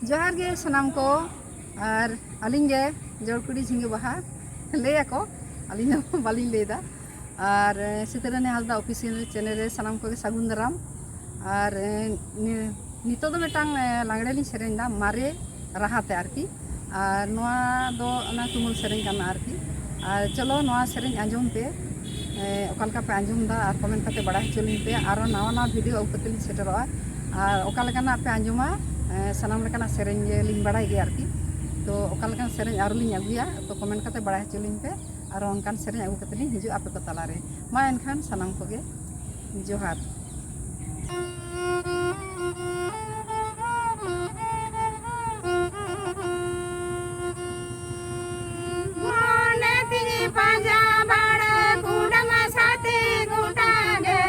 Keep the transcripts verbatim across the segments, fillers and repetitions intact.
ᱡᱚᱦᱟᱨ ᱜᱮ ᱥᱟᱱᱟᱢ ᱠᱚ᱾ ᱟᱨ ᱟᱹᱞᱤᱧ ᱜᱮ ᱡᱚᱲ ᱠᱩᱲᱤ ᱡᱷᱤᱸᱜᱟᱹ ᱵᱟᱦᱟ ᱞᱟᱹᱭ ᱟᱠᱚ, ᱟᱹᱞᱤᱧ ᱫᱚ ᱵᱟᱹᱞᱤᱧ ᱞᱟᱹᱭ ᱮᱫᱟ᱾ ᱟᱨ ᱥᱤᱛᱟᱹᱨᱟᱹᱱᱤ ᱦᱟᱸᱥᱫᱟ ᱚᱯᱷᱤᱥᱤᱭᱟᱞ ᱪᱮᱱᱮᱞ ᱨᱮ ᱥᱟᱱᱟᱢ ᱠᱚᱜᱮ ᱥᱟᱹᱜᱩᱱ ᱫᱟᱨᱟᱢ᱾ ᱟᱨ ᱱᱤᱛᱚᱜ ᱫᱚ ᱢᱤᱫᱴᱟᱝ ᱞᱟᱜᱽᱲᱮ ᱞᱤᱧ ᱥᱮᱨᱮᱧ ᱮᱫᱟ, ᱢᱟᱨᱮ ᱨᱟᱦᱟ ᱛᱮ ᱟᱨᱠᱤ᱾ ᱟᱨ ᱱᱚᱣᱟ ᱫᱚ ᱚᱱᱟ ᱛᱩᱢᱟᱹᱞ ᱥᱮᱨᱮᱧ ᱠᱟᱱᱟ ᱟᱨᱠᱤ᱾ ᱟᱨ ᱪᱚᱞᱚ, ᱱᱚᱣᱟ ᱥᱮᱨᱮᱧ ᱟᱸᱡᱚᱢ ᱯᱮ᱾ ᱚᱠᱟ ᱞᱮᱠᱟ ᱯᱮ ᱟᱸᱡᱚᱢ ᱮᱫᱟ ᱟᱨ ᱠᱚᱢᱮᱱᱴ ᱠᱟᱛᱮ ᱵᱟᱲᱟᱭ ᱦᱚᱪᱚ ᱞᱤᱧ ᱯᱮ᱾ ᱟᱨᱚ ᱱᱟᱣᱟ ᱱᱟᱣᱟ ᱵᱷᱤᱰᱤᱭᱳ ᱟᱹᱜᱩ ᱠᱟᱛᱮ ᱞᱤᱧ ᱥᱮᱴᱮᱨᱚᱜᱼᱟ᱾ ᱟᱨ ᱚᱠᱟ ᱞᱮᱠᱟᱱᱟᱜ ᱯᱮ ᱟᱸᱡᱚᱢᱟ, ᱥᱟᱱᱟᱢ ᱞᱮᱠᱟᱱᱟᱜ ᱥᱮᱨᱮᱧ ᱜᱮ ᱞᱤᱧ ᱵᱟᱲᱟᱭ ᱜᱮᱭᱟ ᱟᱨᱠᱤ᱾ ᱛᱚ ᱚᱠᱟ ᱞᱮᱠᱟᱱ ᱥᱮᱨᱮᱧ ᱟᱨᱚ ᱞᱤᱧ ᱟᱹᱜᱩᱭᱟ, ᱛᱚ ᱠᱚᱢᱮᱱᱴ ᱠᱟᱛᱮ ᱵᱟᱲᱟᱭ ᱦᱚᱪᱚ ᱞᱤᱧ ᱯᱮ᱾ ᱟᱨᱚ ᱚᱱᱠᱟᱱ ᱥᱮᱨᱮᱧ ᱟᱹᱜᱩ ᱠᱟᱛᱮ ᱞᱤᱧ ᱦᱤᱡᱩᱜᱼᱟ ᱟᱯᱮ ᱠᱚ ᱛᱟᱞᱟᱨᱮ᱾ ᱢᱟ ᱮᱱᱠᱷᱟᱱ ᱥᱟᱱᱟᱢ ᱠᱚᱜᱮ ᱡᱚᱦᱟᱨ᱾ ᱢᱚᱱᱮ ᱛᱤᱧ ᱯᱟᱸᱡᱟ ᱵᱟᱲᱟ ᱠᱩᱰᱟᱹᱢ ᱥᱟᱛᱮ ᱜᱚᱴᱟ ᱜᱮ᱾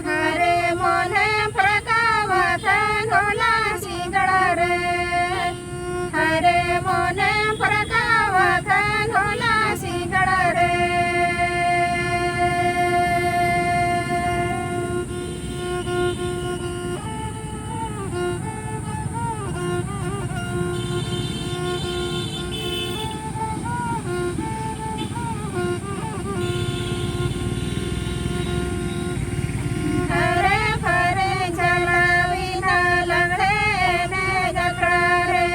ᱦᱟᱨᱮ ᱢᱚᱱᱮ ᱯᱨᱟᱠᱟᱣ ᱟᱠᱟᱱ ᱦᱚᱞᱟ ᱥᱤᱸᱜᱟᱲ ᱨᱮ᱾ ᱦᱟᱨᱮ ᱢᱚᱱᱮ ᱯᱨᱟᱠᱟᱣ ᱟᱠᱟᱱ ᱦᱚᱞᱟ ᱥᱤᱸᱜᱟᱲ ᱨᱮ᱾ ᱦᱟᱨᱮ ᱯᱷᱟᱨᱮ ᱪᱟᱞᱟᱣᱤᱱᱟ ᱞᱟᱜᱽᱲᱮ ᱮᱱᱮᱡ ᱟᱠᱷᱲᱟ ᱨᱮ᱾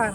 ᱟᱨ